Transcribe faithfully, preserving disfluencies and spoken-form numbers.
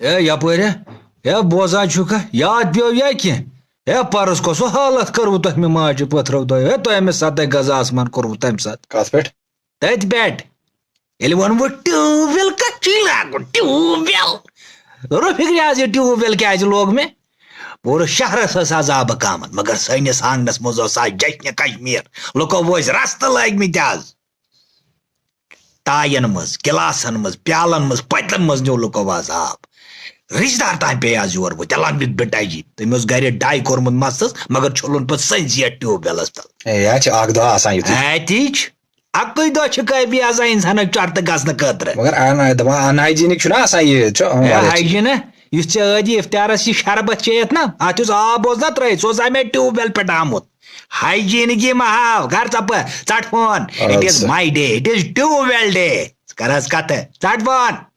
ہے یپٲرۍ ہے، ہے بوزان چھُکھا، یاد پیوٚو یا کینٛہہ؟ ہے پرُس کۄس حالت کٔروٕ تۄہہِ مےٚ ماجہِ پٔتھرو دۄیو؟ ہے تۄہہِ مےٚ ستے غذا آسمان کوٚروٕ تمہِ ساتہٕ۔ کتھ پٮ۪ٹھ؟ تٔتھۍ پٮ۪ٹھ۔ ییٚلہِ ووٚن وۄنۍ ٹیوٗب وٮ۪ل کتھ چھُے لاگُن؟ Tube well. رفیق ریاض، یہِ ٹیوٗب وٮ۪ل کیازِ لوگ مےٚ؟ پوٗرٕ شہرس ٲس عذابہٕ کامن، مگر سٲنِس آنگنس منٛز اوس آز جشنِ کشمیر۔ لُکو ٲسۍ رستہٕ لٲگۍ مٕتۍ آز۔ تاین منٛز، گلاسن منٛز، پیالن منٛز، پتلن منٛز نیوٗ لُکو آز آب۔ رشتہٕ دار تام پیٚیہِ آز یور وۄنۍ، تیٚلہِ اَنہٕ بہٕ بِٹاجی۔ تٔمۍ اوس گرِ ڈاے کوٚرمُت مستس، مگر چھوٚلُن پتہٕ سٲنۍسٕے یتھ ٹیوب ویلس تل۔ ہے، یہِ چھِ اکھ دۄہ آسان یُتھُے۔ اَتی چھِ۔ اَکُے دۄہ چھِ کٲفی آسان اِنسانس چرتہٕ گژھنہٕ خٲطرٕ۔ مگر ان-، دَپان unhygienic چھُنہ آسان یہِ، چھُ، اۭں، ہے، واریاہ چیٖز۔ Hygiene، یُس ژےٚ ٲدی افطارس یہِ شربت چیٚیَتھ نا، اتھ یُس آب اوس نا ترٲیِتھ، سُہ اوس امے ٹیوب ویل پٮ۪ٹھ آمُت۔ Hygienic یہِ مہ ہاو، کر ژپہٕ، ژٹ فون۔ It is اَدٕ سا۔ My day, it is tube well day۔ ژٕ کر حظ کتھٕ، ژٹ فون۔